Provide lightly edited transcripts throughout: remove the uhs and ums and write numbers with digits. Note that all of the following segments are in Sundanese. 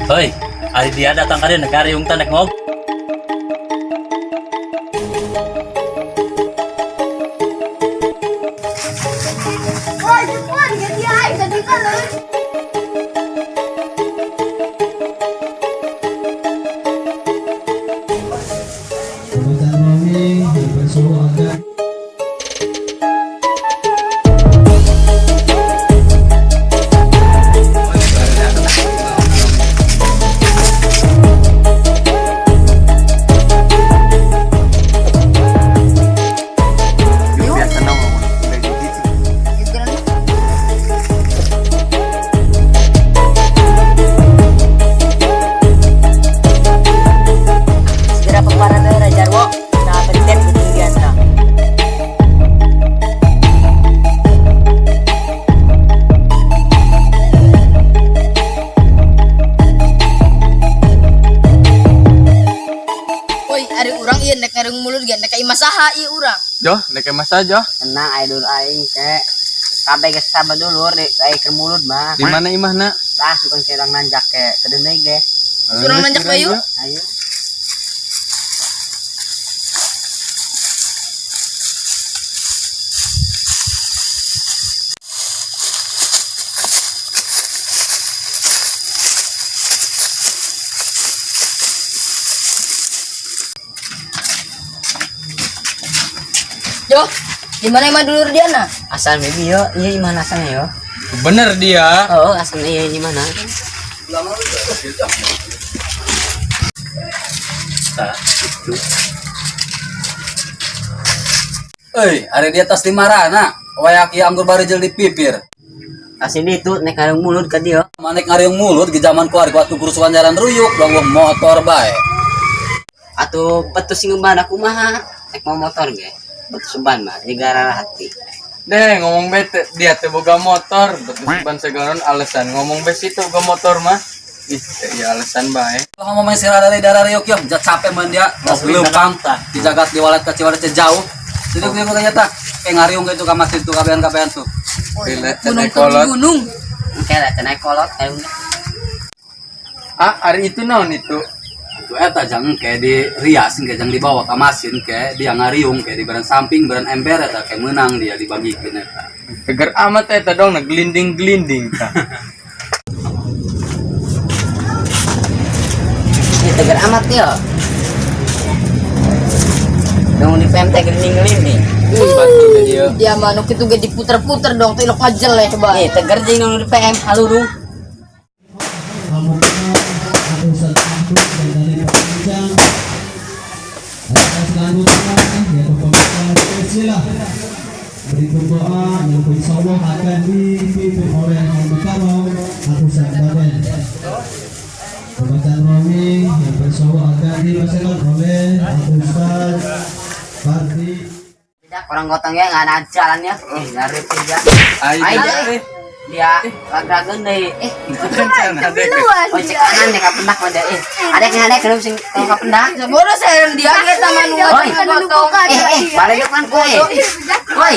Hoy, ari dia datang ka rin, nagkari yung tanak mo. Woi, cepat, ganti aing tadi kan leuh. Pembacaan Romi yang bersuhu agar Biasa na mo. Segera pemparan Jarwo, nah penting ketinggian ta. Woi, ari urang ieu nek ngareung mulut ge nek ka imah saha ieu urang. Jo, nek masa Jo. Tenang ayo dulu aing ke. Sampai ke sama dulur dek, aing ke mulut mah. Di mana imahna? Lah sukan kerang nanjak ke kedenai ge. Surang nanjak bayu. Ayo. Jo, di mana imah dulur dia na? Asal baby yo, iya imah asalnya yo. Bener dia. Oh, asal iya di mana? Nah, itu. Euy, ari di atas lima rana. Wayak ieu anggur barijel di pipir. Asli itu nek ngareung mulut ke dia. Manek ngariung mulut di zaman kuari waktu kerusuhan jalan ruyuk, dong motor bae. Atau petus sing ban aku mah nek mau motor ge. Petus ban mah digara hati. Deh, ngomong bete dia teh boga motor, betul ban segalon alasan ngomong be situ boga motor mah. Ih, ya alasan bae. Kalau ngomong sirah dari daerah Riok ya, jat capek man dia, terus lempang, dijagat di walet ke Ciwalet jauh. Jadi gue tanya tak, kayak ngariung gitu ka masjid tuh kabehan-kabehan tuh. Bila Gunung cenai ke kolot. gunung. Engke lah cenai kolot ayo. Ah, ari itu naon itu? Itu eta jang kayak di rias kayak jang dibawa ke masin kayak dia ngariung kayak di badan samping badan ember eta kayak menang dia dibagikin eta. Teger amat eta dong na gelinding-gelinding tah. Ini tegar amat yo. Dong di PMT gelinding-gelinding. Batu ke dia. Dia mah nu kitu ge diputer-puter dong teh ilok ngajeleh bae. Eh, tegar jeung dong di PM halurung. Pramuka atau Ustaz Mahfud dan dari Pembincang. Acara selanjutnya yaitu pembacaan silsilah. Berikut doa yang insya Allah akan dipimpin oleh Al-Mukarram atau Ustaz Baden. Pembacaan Romi yang insya Allah akan dibacakan oleh Ustaz Fardi. Tidak orang gotong ya nggak ada jalannya. Eh, nyari tidak. Ayo, Ayo, deh. Dia ragragan deh. Eh, Itu kan cenah deh. oh cek kanan deh kapendak mah deh. Eh, ada yang ada kenapa sing tong kapendak? Bodoh saya dia ge taman nu Oi. gotong. Eh, eh, balik kan kowe. Woi.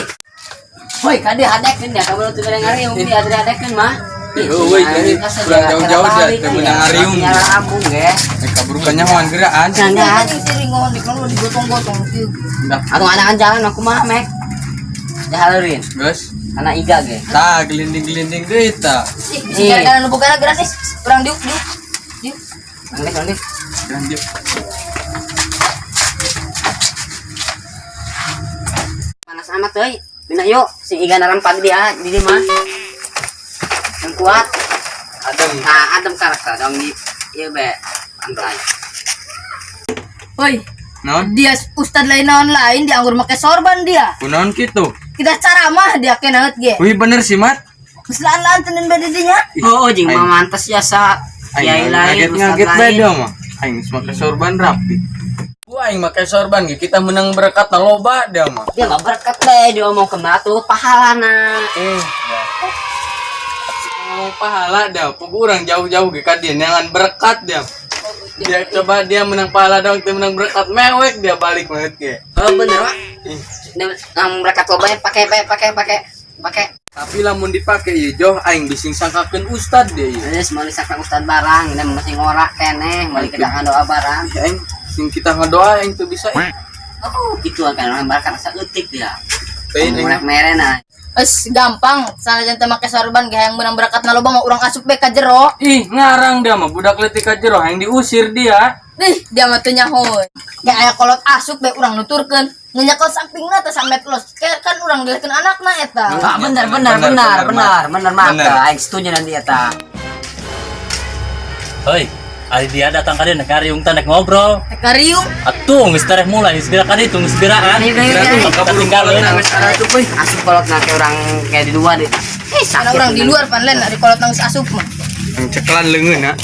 Woi, kade hadekeun ya, kamu tuh ngariung dia ada hadekeun mah. Ih, euy, jadi kurang jauh-jauh dia teh meunang ngariung. Nyala ambung ge. Eh, kabur kanyahoan geraan. Jangan. Anjing siring ngomong di kalau digotong-gotong kieu. Dah, Atau anak jalan aku mah mek. Jahalurin, geus. anak iga ge. Tah, gelinding-gelinding deui tah. Ih, si gara-gara nu boga gratis. Urang diuk diuk. Diuk. Balik, balik. Lanjut. Panas amat euy. Bina yuk, si iga narampag dia di dia mah. Yang kuat. Adem. Nah, adem karakter dong di ieu be pantai. Woi, Naon? dia ustad lain naon lain dia anggur make sorban dia. Kunaon kitu? Kita ceramah dia kenaeut ge. Wih, bener sih, Mat. Geus laan-laan teuneun bae didinya. Oh, oh jeung Aing. mah mantes jasa kiai lain, ustad ngaget lain. beda mah. Aing geus make sorban rapi. Gua aing make sorban ge kita menang berkat na loba dia mah. Dia mah berkat deh diomong kena tuh pahalana. Eh, ngomong pahala dia, pugu urang jauh-jauh ge ka dia neangan berkat dia. Dia coba dia menang pahala dong, dia menang berkat mewek dia balik banget ge. Oh bener Pak. Nang berkat loba pakai pakai pakai pakai pakai. Tapi lamun dipake ieu joh aing bising sangkakeun ustad deh ieu. Geus meuli sakang ustad barang, ini masih ngorak keneh, meuli kita doa barang. Ya, aing sing kita ngadoa aing teu bisa. Eh. Oh, gitu kan orang barang rasa eutik dia. Teuing aing. Ngorek merena. Es gampang, sanajan teu make sorban ge hayang meunang berkat na loba mah urang asup be ka jero. Ih, ngarang dia mah budak leutik ka jero aing diusir dia. Ih, dia mah teu nyaho. Ge aya kolot asup be urang nuturkeun. Nyekel sampingna teh samet los. Kayak kan urang dilehkeun anakna eta. Ah, benar benar benar benar benar mah aing setuju nanti eta. Hoi, ari dia datang ka dieu nek ngariung teh nek ngobrol. Teh kariung. Atuh geus tereh mulai geus geura ka ditu geus geraan. Ketinggalan. Asup kolot na kayak orang kayak di luar deh. Eh, Karena sakit. urang di luar pan lain ari kolot nangis asup mah. Yang cekelan leungeun ha.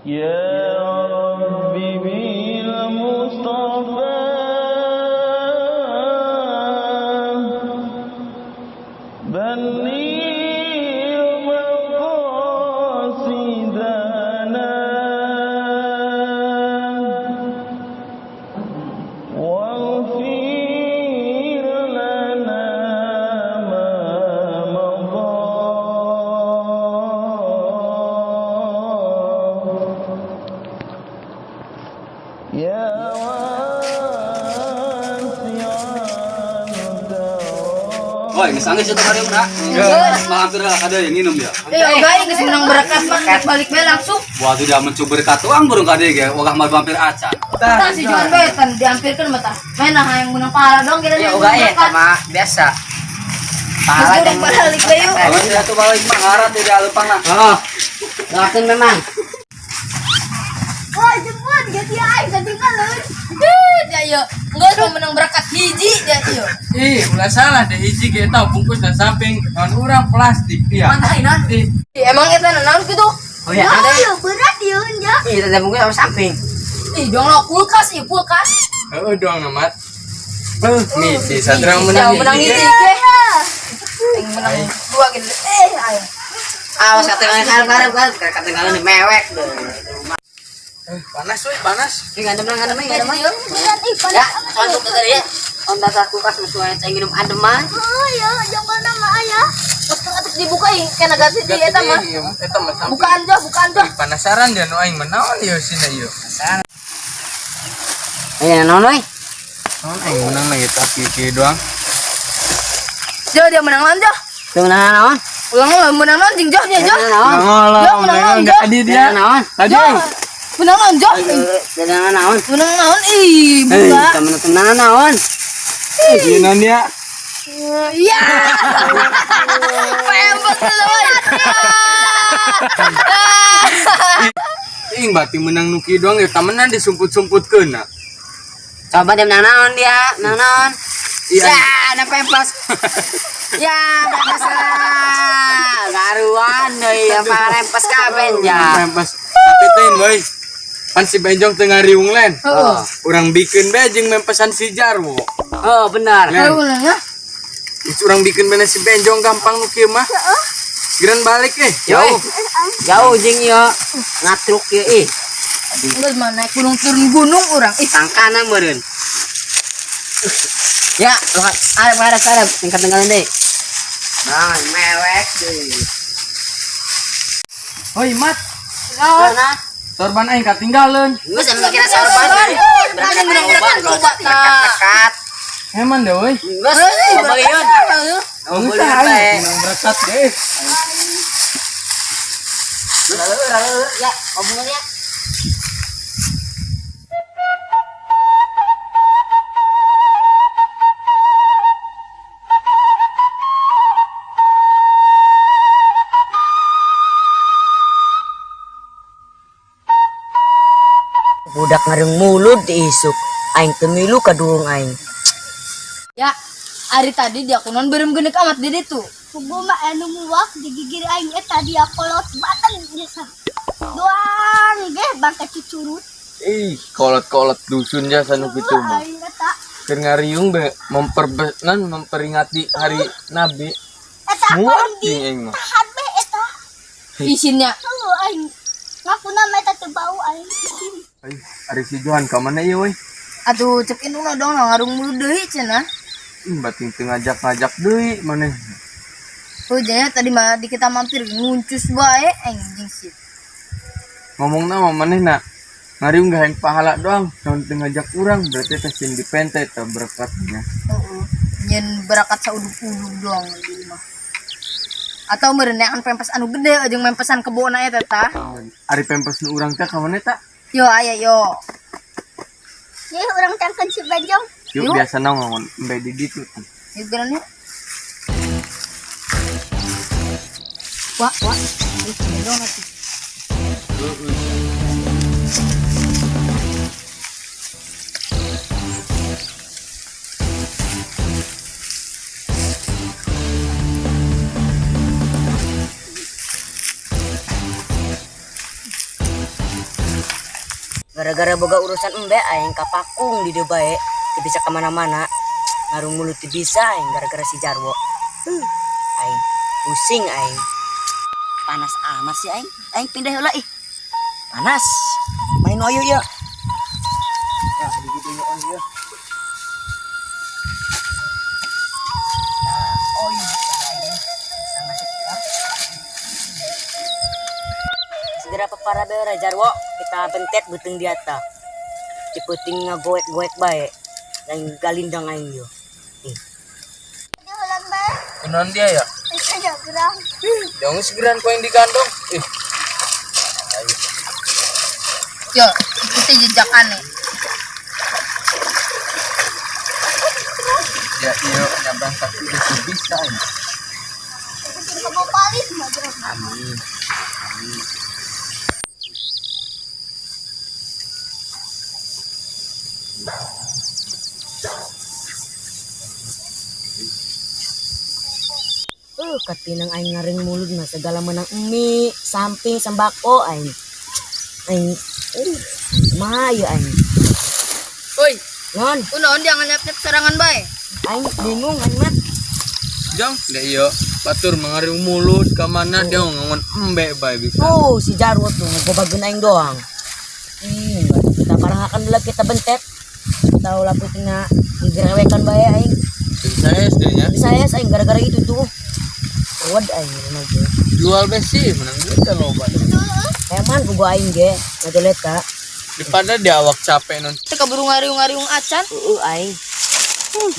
يا رب بالمصطفى بلغ مقاصدنا واغفر لنا ما مضى يا واسع الكرم. Woi, geus anggeus itu kariung na. Malah hampir lah kada yang nginum ya. Eh, oga geus meunang berkat mah rek balik be langsung. Wah, tidak mencoba berkat tuang burung kade ge, wagah mah hampir acan. Tah si Juan be tan diampirkeun mah tah. Mana hayang meunang pahala dong kira Ya uga berkat. eta mah biasa. Pahala Geus urang balik be yuk. Kalau tidak tuh balik mah ngarat tidak lempang nah. Heeh. Doakeun memang. Wah, jemput ganti aing ketinggalan. Ih, dia ieu. Geus mau menang berkat hiji dia ieu. Ih, ulah salah deh hiji ge eta bungkus dan samping naon urang plastik dia. Mantai non. Ih, Ih, emang eta naon kitu? Oh ya, ada. Iya, berat ieu nya. Ih, tadi bungkus sama samping. Ih, dong lo kulkas, ih kulkas. heeh doang amat. Beuh, misi satra menang. Ya, menang hiji ge. Aing menang dua gitu. Eh, aing. Awas ketinggalan karep karep karep ketinggalan di mewek deh. Panas euy, panas. Ih, ngadem ngadem ngadem. Berat ih, Ya, contoh tadi ya. On dasar kulkas musuhnya cai minum adem mah. Oh ya, jangan nama ayah. Atus dibuka ih, kena ganti di eta mah. Eta mah samping. Bukaan joh, bukaan joh. Penasaran dia nu aing menaon ieu sina ieu. Eh, naon euy? Naon aing menang lagi tak kieu doang. Joh dia menang naon joh. Tuh menang naon? Ulang ulang menang naon jeung joh nya joh. Menang naon? Joh menang naon joh. Adi dia. Menang naon? Tadi Joh. Menang naon joh. Menang naon? Menang naon ih, buka. Kita menang naon? ieu naon dia? Iya. Pempes tuh. Ing berarti menang nu kieu doang ya tamenan disumput-sumputkeun na. Coba dia menang naon dia? Menang naon? Iya. Ya, ada pempes. Ya, pempes lah. Garuan deui apa rempes kabeh ya. Pempes. Tapi teh boy. Pan si Benjong teu ngariung len. Heeh. Urang bikin be jeung mempesan si Jarwo. Oh, benar. Len. Ayo menangnya. Geus urang bikin bene si Benjong gampang nu kieu mah. Geran balik eh. Jauh. Jauh jeung ieu ngatruk ieu ih. Geus mah naik gunung turun gunung urang. Ih, Tangkana meureun. Ya, lo arep arep arep tingkat tinggalin deh. Nah, mewek deh. Hoi Mat, Nah, sorban aing katinggalan. geus anu kira sorban. Berarti menang urang loba tah. Dekat. Heman deh euy. Geus, bageun. Geus ah, aing menang berkat deh. Ya, hubungannya. Budak ngareng mulut diisuk aing teu milu kaduhung aing. Ya, hari tadi dia kunon beureum geuneuk amat di ditu. Kubu mah anu muak digigir aing eta dia kolot baten biasa. Doang ge bangka cucurut. Ih, kolot-kolot dusun jasa nu kitu mah. Aing eta Keur ngariung be memperbenan memperingati hari Nabi. eta Muak aing jeung aing mah. tahan be eta. Isinnya Heuh aing ngakuna mah eta teu bau aing isin. Ai, ari si Johan ka mana ieu euy? atuh cek indungna dong ngarung mulut deui cenah. Ih, batin teu ngajak-ngajak deui maneh. Oh, jaya tadi mah di kita mampir nguncus bae aing jeung sih. Ngomongna mah manehna ngariung gak hayang pahala doang, naon teu ngajak urang berarti teh sieun dipente teh berkatnya. Heeh. Nyen berakat sauduk-uduk doang di mah. Atau meureun neangan pempes anu gede jeung mempesan kebona eta tah. Ari pempes nu urang teh ka mana ta? Yo aya yo. Ye urang tangkeun si Benjong. Yuk, Yuk. biasa nongol embe di ditu. Yuk geran yuk. Wah, wah. Ih, Benjong nanti. Gara-gara boga urusan embe aing kapakung di dieu bae teu bisa kemana-mana ngarung mulut teu bisa aing gara-gara si Jarwo. Aing pusing aing, panas amat sih aing. Aing pindah heula ih, panas main oyu ya. Ya, di ditu nya on ieu. Segera pepara bere Jarwo, kita bentet beuteung di atas diputing ngagoek-goek bae aing galindang aing yo. Ih. Dia ulang bae. Kunaon dia ya? Eta nya gerang. Jangan segeran kau yang digandong. Ih, Yo, ikuti jejak aneh. ya iya nyabrang kaki udah teu bisa ini. Kucing kebo palit mah gerang. Amin. Amin. Katinang aing ngaring mulut mah segala menang mie, samping sembako aing. Aing kumaha ieu aing. Oi, Non, kunaon dia nganyap-nyap serangan bae. aing bingung aing mah. Jang, deh iya. Batur mengariung mulut ka mana dia ngongon embe bae bisa. Tuh si Jarwo tuh ngegobageun aing doang. Kita parangakan dulu kita bentet. Tahu lah putingna digerewekan bae aing. Bisa SD nya. Bisa ya aing gara-gara itu tuh. Ruwet aing mah ge. Jual besi menang duit dah loba. Heman ku aing ge, ngajoleta. Daripada di awak capek non. Teu kaburu ngariung-ngariung acan. Heeh aing.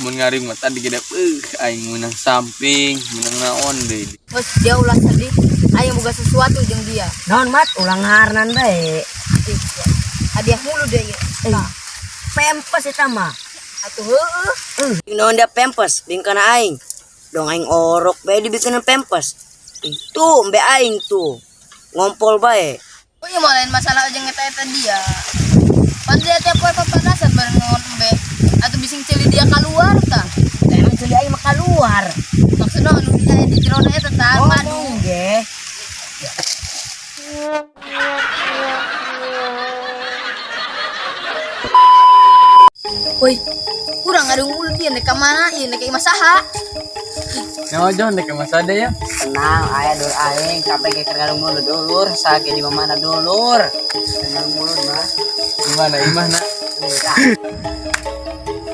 Mun ngariung mah tadi gede aing menang samping, menang naon deui. Bos, dia ulah sedih. Aing boga sesuatu jeung dia. Naon mat ulang ngaran bae. Ih, ya. Hadiah mulu dia ieu. Eh, pempes eta mah. Atuh heueuh. Naon dia pempes bingkana aing. Dong aing orok bae dibikinan pempes. Itu embe aing tuh. Ngompol bae. Oh iya mah lain masalah jeung eta-eta dia. Pan dia tiap poe papanasan bareng ngon embe. Atuh bising ceuli dia keluar tah. Emang ceuli aing mah keluar. Maksudna anu aya di jero eta tah madu. Oh, ge. Woi, urang Ngariung mulut dia nek ka mana ieu, nek ka imah saha? Nyawa Jon, dek mas ada ya. Tenang, aya dulur aing, kabeh ge keur ngarung mulut dulur, sage di mana dulur. Ngarung mulut mah. Gimana imah nak?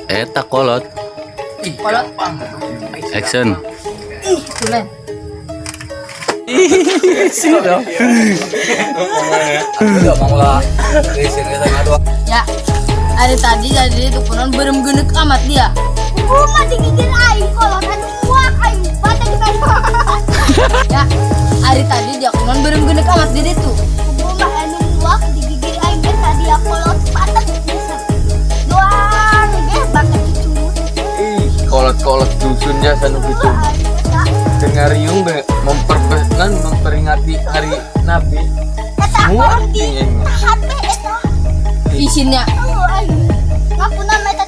Eta kolot. Kolot. Action. Ih, tulen. Udah mau lah. Isin kita ngadu. Ya. Ari tadi jadi itu kunaon beureum geuneuk amat dia. Kumaha digigir aing kolot anu muak aing badan di. Ya. Ari tadi dia kunaon beureum geuneuk amat di ditu. Kumaha anu muak digigir aing eta dia kolot badan bisa. Doang ge bangke cucurut. Ih, kolot-kolot dusun jasa nu gitu. Aing eta. Dengariung be memperbenan memperingati hari Nabi. Eta Muak kolot di aing. tahan be eta. Isinnya. Oh, aing. Ngapuna mah eta.